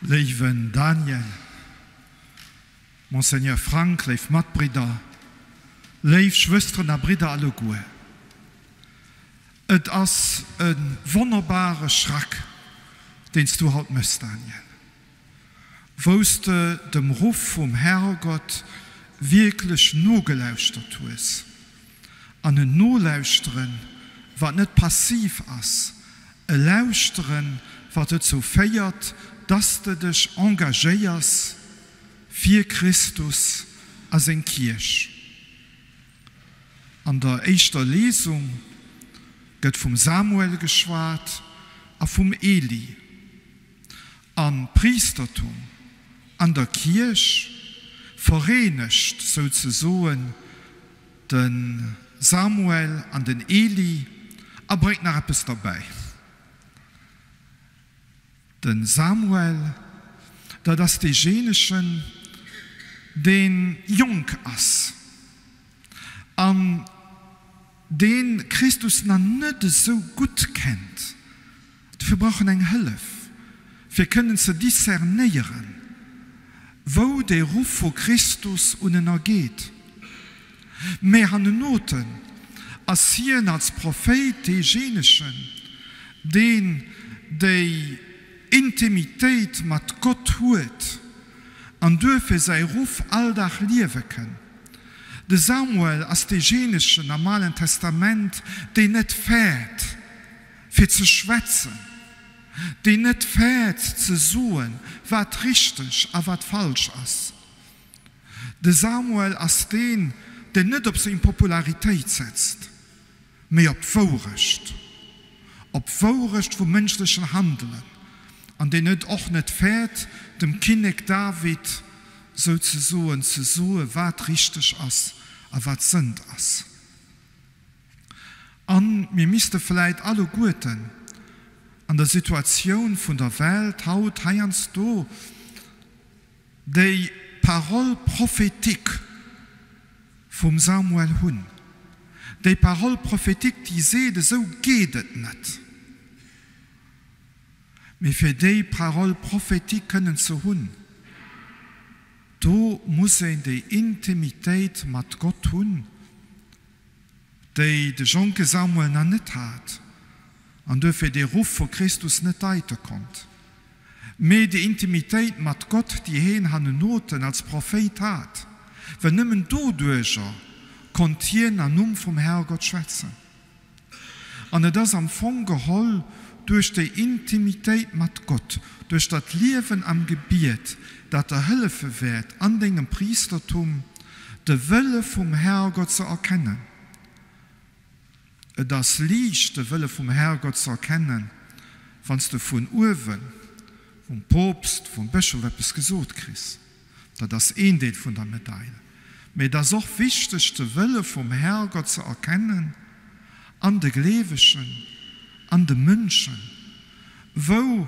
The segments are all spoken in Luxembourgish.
Léiwen Daniel, Monseigneur Frank, léif Matbridder, léif Schwësteren a Bridder alleguer. Et ass e wonnerbare Schrack, deen s du haut méchs, Daniel, wou s de dem Ruff vum Herrgott wierklech nogelauschtert hues, an en Nolauschteren, wat net passiv ass, e Lauschteren, wat dozou féiert, dass de dech engagéiers fir Christus a seng Kierch. An der éischter Lesung gëtt vum Samuel geschwat a vum Eli. An d'Priistertum an der Kierch vereenegt souzesoen de Samuel an den Eli a bréngt nach eppes derbäi. De Samuel, dat ass deejéinegen, dee jonk ass an dee Christus nach net esou gutt kennt. Dofir brauch en eng Hëllef, fir kënnen ze discernéieren, wou dee Ruff vu Christus un en ergeet. Mä hannenoten ass hien als Prophéit deejéinegen, deen déi Intimitéit mat Gott huet an duerfir säi Ruff all Dag liewe kënn. De Samuel ass deejéinegen am Alen Testament, deen net fäert, fir ze schwätzen, deen net fäert ze soen, wat richteg a wat falsch ass. De Samuel ass deen, deen net op seng Popularitéit setzt, mee op d'Wourecht, op d'Wourecht vum mënschlechen Handelen, an deen et och net fäert, dem Kinnek David souzesoen ze soe wat richteg ass a wat Sënd ass. A mir misste vläit alleguerten an der Situatioun vun der Welt haut heiansdo déi Parole prophétique vum Samuel hunn, déi Parole prophétique, déi seet, Esou geet et net. Mee fir déi Parole prophétique kënnen ze hunn, do muss een déi Intimitéit mat Gott hunn, déi de jonke Samuel nach net hat an duerfir dee Ruff vu Christus net deite konnt, mee déi Intimitéit mat Gott, déi heen hannenoten als Prophéit hat, well nëmmen doduerjer konnt hien am Numm vum Herrgott schwätzen. An et ass am Fong geholl duerch déi Intimitéit mat Gott, duerch dat Liewen am Gebiet, dat der hëllefe wäert an dengem Priistertum de Wëlle vum Herrgott ze erkennen. Et ass liicht de Wëlle vum Herrgott ze erkennen, wann s de vun uewen, vum Poopst, vum Bëschof eppes gesot kriss. Dat ass een Deel vun der Medail. Mee et ass och wichteg, de Wëlle vum Herrgott ze erkennen an de Gleewegen, an de Mënschen, wou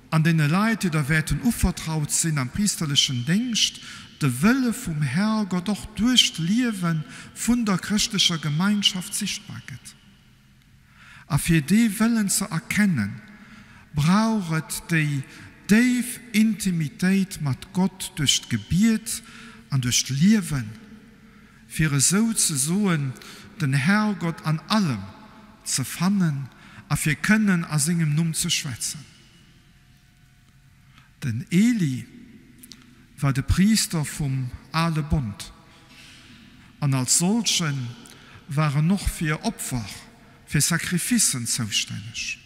an deene Leit, déi der wäerten uvertraut sinn am priisterlechen Déngscht, de Wëlle vum Herrgott och duerch d'Liewe vun der chrëschtlecher Gemeinschaft sichtbar gëtt. A fir dee Wëllen ze erkennen, brauch et déi déif Intimitéit mat Gott duerch d'Gebiet an duerch d'Liewen, fir esou ze soen den Herrgott an allem ze fannen a fir kënnen a sengem Numm ze schwätzen. Den Eli war de Priister vum ale Bond, an als solche war en och fir Opfer, fir Sacrificen zoustänneg.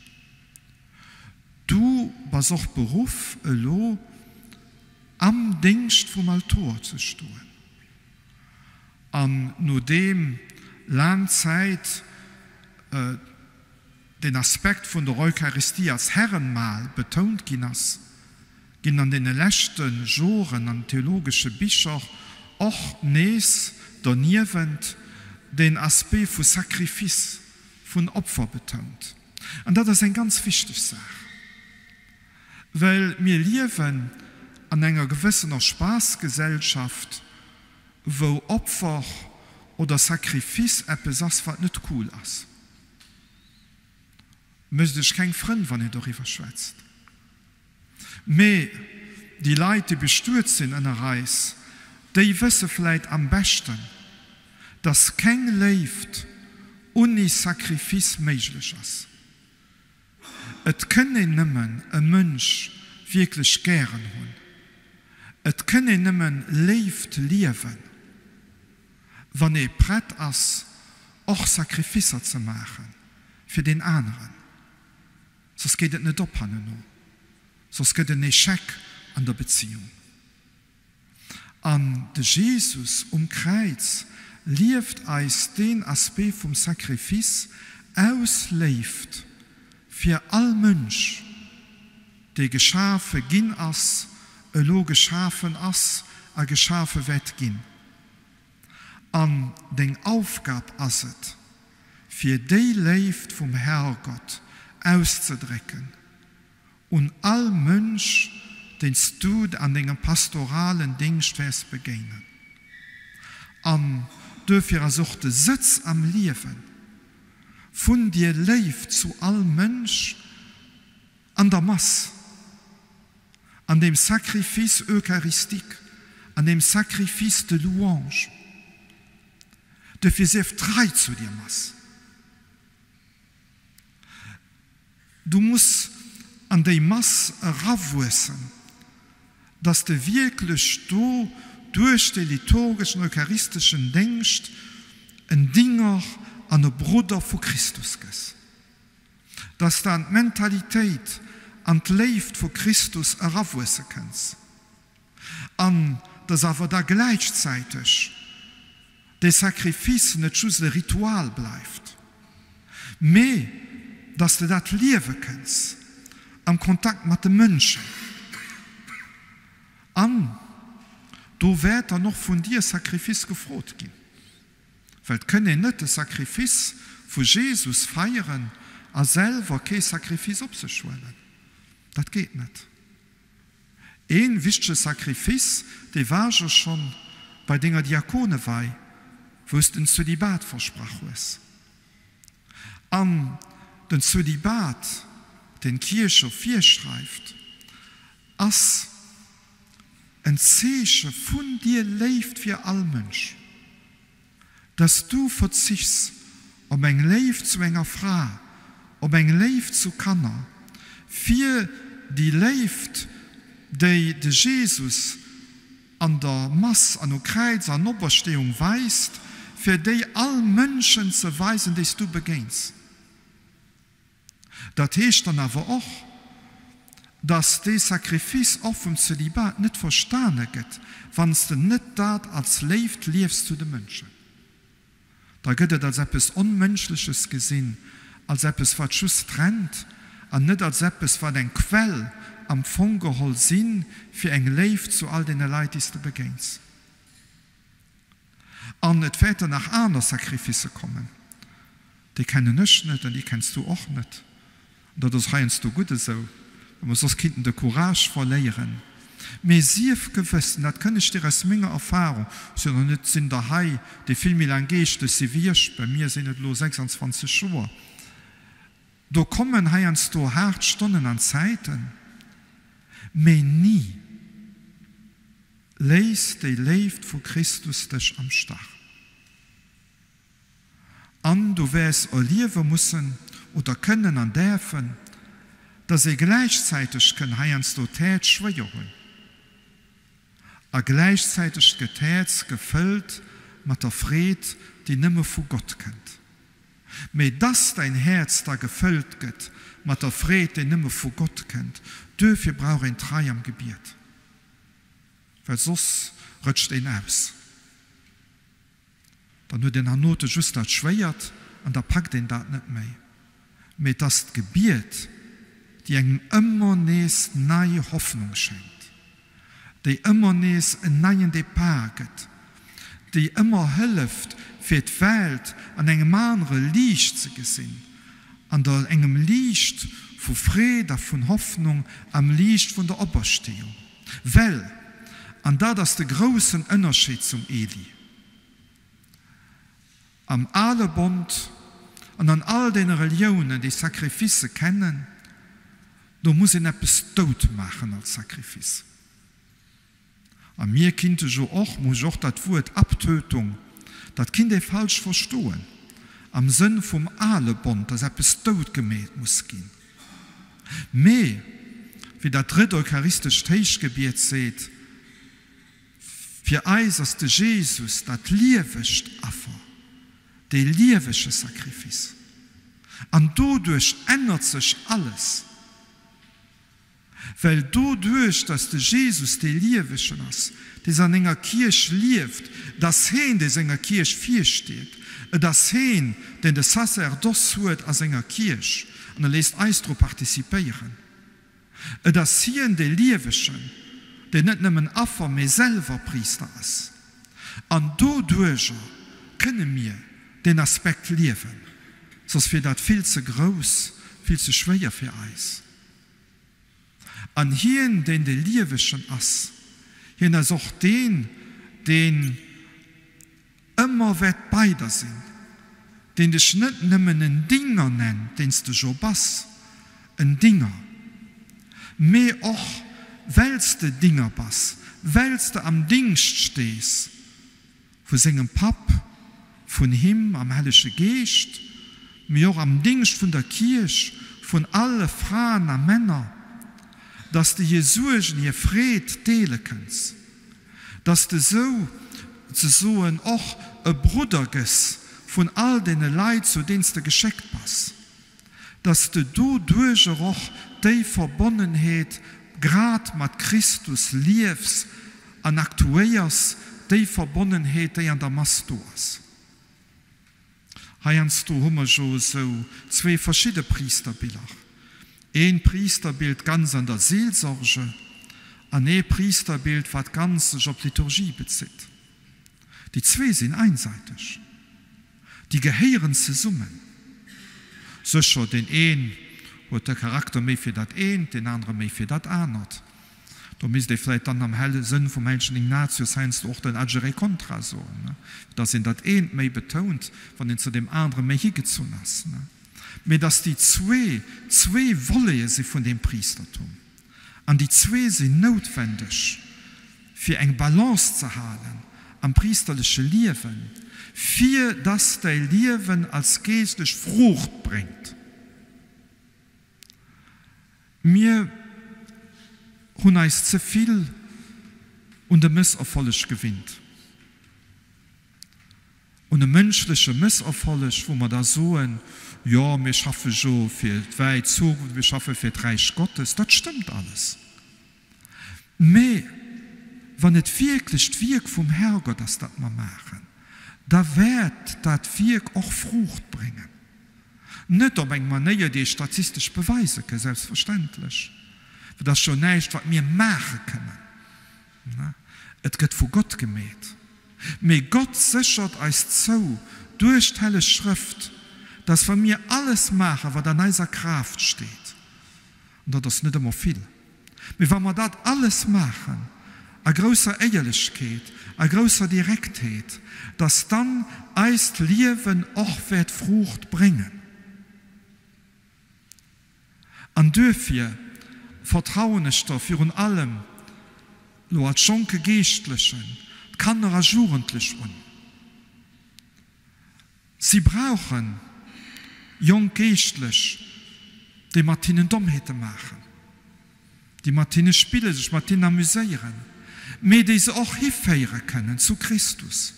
Du bass och beruff, elo am Déngscht vum Altor ze stoen. An nodeem laang Zäit den Aspekt vun der Eucharistie als Herrenmahl betount ginn ass, ginn an deene leschte Joren an theologesche Bicher och nees doniewent den Aspect vu Sacrifice, vun Opfer betount. An dat ass eng ganz wichteg Saach, well mir liewen an enger gewëssener Spaassgesellschaft, wou Opfer oder Sacrifice eppes ass, wat net cool ass. Mécht ech keng Frënn, wann een doriwwer schwätzt. Mee déi Leit, déi bestuet sinn ënner eis, déi wësse vläit am beschten, dass keng Léift unni Sacrifice méiglech ass. Et kënn een nëmmen e Mënsch wierklech gären hunn, et kënn een nëmmen Léift liewen, wann ee prett ass, och Sacrificer ze maache fir deen aneren. Soss geet et net op hanneno, soss gëtt en Echec an der Beziung. An de Jesus um Kräiz lieft eis deen Aspect vum Sacrifice aus Léift fir all Mënsch, dee geschafe ginn ass, elo geschafen ass a geschafe wäert ginn. An deng Aufgab ass et, fir déi Léift vum Herrgott auszedrécken un all Mënsch, deen s du an dengem pastoralen Dingscht wäers begéinen. An duerfir ass och de Sëtz am Liewe vun dier Léift zu all Mënsch an der Mass, an dem Sacrifice eucharistique, an dem Sacrifice de louange. Duerfir sief trei zu dier Mass. Du muss an déi Mass erawuessen, dass de wierklech do duerch dee liturgeschen, eucharisteschen Déngscht en Dinger an e Brudder vu Christus gëss, dass de an d'Mentalitéit, an d'Léift vu Christus erawuesse kënns. An dass awer da gläichzäiteg dee Sacrifice net just e Ritual bleift, mee dass de dat liewe kënns am Kontakt mat de Mënschen. An do wäert dann och vun dir Sacrifice gefrot ginn, well et kënn een net de Sacrifice vu Jesus feieren a selwer kee Sacrifice op sech huelen. Dat geet net. Een wichtege Sacrifice, dee war jo schonn bei denger Diakonewei, wou s den Zölibat versprach hues. An den Zölibat, deen d'Kierch jo virschreift, ass en Zeeche vun dier Léift fir all Mënsch. Dass du verzichs op eng Léift zu enger Fra, op eng Léift zu Kanner, fir déi Léift, déi de Jesus an der Mass an um Kräiz an Opersteeung weist, fir déi all Mënschen ze weisen, déi s du begéins. Dat heescht dann awer och, dass dee Sacrifice och vum Zölibat net verstane gëtt, wann s de net dat als Léift liefs zu de Mënschen. Da gëtt et als eppes Onmënschleches gesinn, als eppes wat just trennt an net als eppes wat eng Quell am Fong geholl si fir eng Léift zu all deene Leit déi s de begéins. An et wäerten nach aner Sacrificë kommen, déi kennen ech net an déi kenns du och net. An dat ass heiansdo gutt esou, well mer soss kinnten de Courage verléieren. Mee sief gewëss, an dat kënn ech dir aus menger Erfahrung, ech sinn och net, sinn der hei, déi vill méi laang geeschtlech si wéi ech, bei mir sinn et elo 26 Joer, do kommen heiansdo haart Stonnen an Zäiten, mee ni, Léiss déi Léift vu Christus dech am Stach. An du wäers erliewe mussen oder kënnen an däerfen, dass ee gläichzäiteg kënn heiansdo d'Häerz schwéier hunn a gläichzäiteg gëtt d'Häerz gefëllt mat der Freed, déi nëmme vu Gott kënnt. Mee dass däin Häerz da gefëllt gëtt mat der Freed, déi nëmme vu Gott kënnt, duerfir brauch een Trei am Gebiet. Well soss rëtscht een aus. Dann huet een hernote just dat Schwéiert an da packt een dat net méi. Mee et ass d'Gebiet, déi engem ëmmer nees nei Hoffnung schenkt, déi ëmmer nees en neien Depart gëtt, déi ëmmer hëlleft, fir d'Welt an engem anere Liicht ze gesinn, an der engem Liicht vu Freed a vun Hoffnung, am Liicht vun der Opersteeung. Well, an dat ass de groussen Ënnerscheed zum Eli, am ale Bond an an all deene Reliounen, déi Sacrificë kennen, Do muss een eppes dout maachen als Sacrifice. A mir kinnte jo och, muss ech och dat Wuert Abtötung, dat kinnt ee falsch verstoen, am Sënn vum ale Bond, dass eppes dout gemeet muss ginn. Mee, wéi dat drëtt eucharistescht Héichgebiet seet, Fir eis ass de Jesus dat liewegt Affer, dee liewege Sacrifice. An doduerch ännert sech alles. Well doduerch, dass de Jesus dee Liewegen ass, dee an enger Kierch lieft, et ass heen, dee senger Kierch virsteet, et ass heen, deen de Sacerdoce huet a senger Kierch, an e léisst eis dru participéieren. Et ass hien, dee Liewegen, deen net nëmmen Affer, mee selwer Priister ass. An doduerjer kënne mir deen Aspekt liewen, soss wier dat vill ze grouss, vill ze schwéier fir eis. An hien, deen de Liewegen ass, hien ass och deen, deen ëmmer wäert bei der sinn, deen dech net nëmmen en Dinger nennt, deen s de jo bass, en Dinger, mee och well s de Dinger bass, well s de am Dingscht stees vu sengem Papp, vun him am Hellege Geescht, mee och am Dingscht vun der Kierch, vun alle Fraen a Männer, dass de hir Suergen, hir Freed deele kënns, dass de sou ze soen och e Brudder gëss vun all deene Leit, zu deenen s de geschéckt bass. Dass de doduerjer och déi Verbonnenheet grad mat Christus liefs an aktuéiers, déi Verbonnenheet, déi an der Mass do ass. Heiansdo hu mer jo esou zwee verschidde Priisterbiller, een Priisterbild ganz an der Seelsorge an ee Priisterbild, wat ganz sech op d'Liturgie bezitt. Déi zwee sinn einseiteg. Déi gehéieren zesummen. Sécher, deen een huet de Charakter méi fir dat eent, deen anere méi fir dat anert. Do misst ee vläit dann am helle Sënn vum hellegen Ignatius heiansdo och den Agere contra soen, dass een dat eent méi betount, wann een zu deem anere méi higezunn ass. Mee dass déi zwee zwee Volete si vun deem Priistertum. An déi zwee sinn noutwendeg, fir eng Balance ze halen am priisterleche Liewen, fir dass däi Liewen als Geeschtlech Fruucht bréngt. Mir hunn eis ze vill un de Mësserfolleg gewinnt. Un e mënschleche Mësserfolleg, wou mer da soen, jo, mir schaffe jo fir d'wäit Zukunft, mir schaffe fir d'Räich Gottes. Dat stëmmt alles. Mä wann et wierklech d'Wierk vum Herrgott ass, dat mer maachen, da wäert dat Wierk och Fruucht bréngen. Net op eng Manéier, déi ee statistesch beweise ke, selbstverständlech, well dat ass jo näischt, wat mir maache kënnen. Et gëtt vu Gott gemeet. Mee Gott séchert eis zou duerch d'Helleg Schrëft, dass wa mir alles maachen, wat an eiser Kraaft steet, an dat ass net ëmmer vill, mee wa mer dat alles maachen a grousser Éierlechkeet, a grousser Direktheet, dass dann eist Liewen och wäert Fruucht bréngen. An duerfir vertrauen ech der virun allem elo als jonke Geeschtlechen d'Kanner a Jugendlech un. Si brauche jonk Geeschtlech, déi mat hinnen Dommheete maachen, déi mat hinne spillen, sech mat hinnen amuséieren, mee déi se och hiféiere kënnen zu Christus,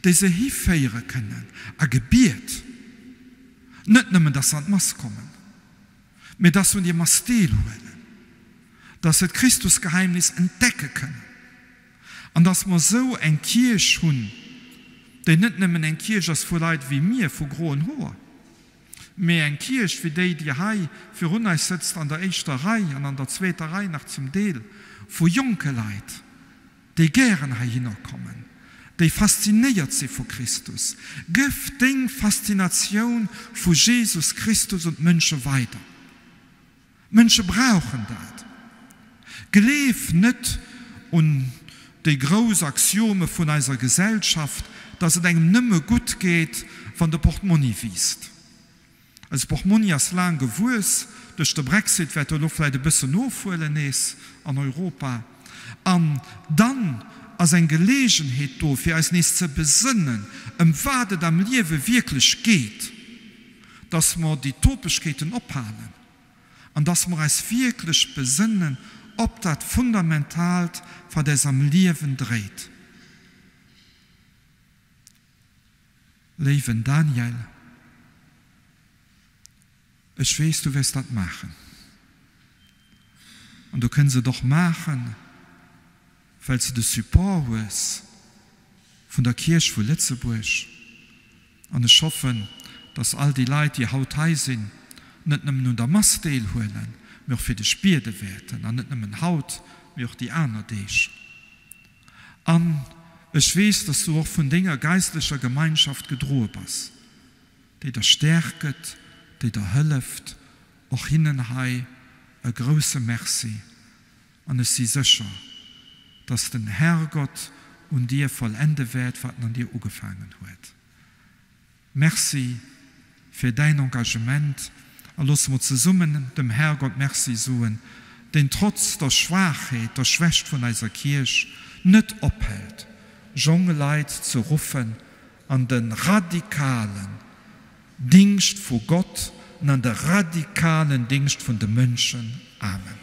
déi se hiféiere kënnen a Gebiet. Net nëmmen, dass se an d'Mass kommen, mee dass se un déi Mass deelhuelen, dass se d'Christusgeheimnis entdecke kënnen an dass mer esou eng Kierch hunn, déi net nëmmen eng Kierch ass vu Leit wéi mir, vu groen Hoer, mee eng Kierch wéi déi, déi hei virun eis sëtzt an der éischter Rei an an der zweeter Rei nach zum Deel, vu jonke Leit. Déi gären heihinner kommen, déi faszinéiert si vu Christus. Gëff deng Faszinatioun vu Jesus Christus un d'Mënsche weider. D'Mënsche brauchen dat. Gleef net un déi grouss Axiome vun eiser Gesellschaft, dass et engem nëmme gutt geet, wann de Portmonni wiisst. Eise Portmonni ass laang gewuess. Duerch de Brexit wäert e elo vläicht e bëssen ofhuelen nees an Europa. An dann ass eng Geleegenheet do, fir eis nees ze besënnen, ëm wat et am Liewe wierklech geet, dass mer déi Topegkeeten ophalen an dass mer eis wierklech besënnen op dat Fundamentaalt, wat eis am Liewen dréit. Léiwen Daniel, ech weess, du wäers dat maachen. An du kënns et och maachen, well s de de Support hues vun der Kierch vu Lëtzebuerg. An ech hoffen, dass all déi Leit, déi haut hei sinn, net nëmmen un der Mass deelhuelen, mee och fir dech biede wäerten, an net nëmmen haut, mee och déi aner Deeg. An ech weess, dass du och vun denger geistlecher Gemeinschaft gedroe bass, déi der Stäerk gëtt, déi der hëlleft. Och hinnen hei e grousse Merci. An ech si sécher, dass den Herrgott un dir vollende wäert, wat en an dir ugefaangen huet. Merci fir däin Engagement a loosse mer zesummen dem Herrgott Merci soen, deen trotz der Schwaachheet, der Schwächt vun eiser Kierch net ophält, jong Leit ze ruffen an de radikalen Dingscht vu Gott an an de radikalen Dingscht vun de Mënschen. Amen.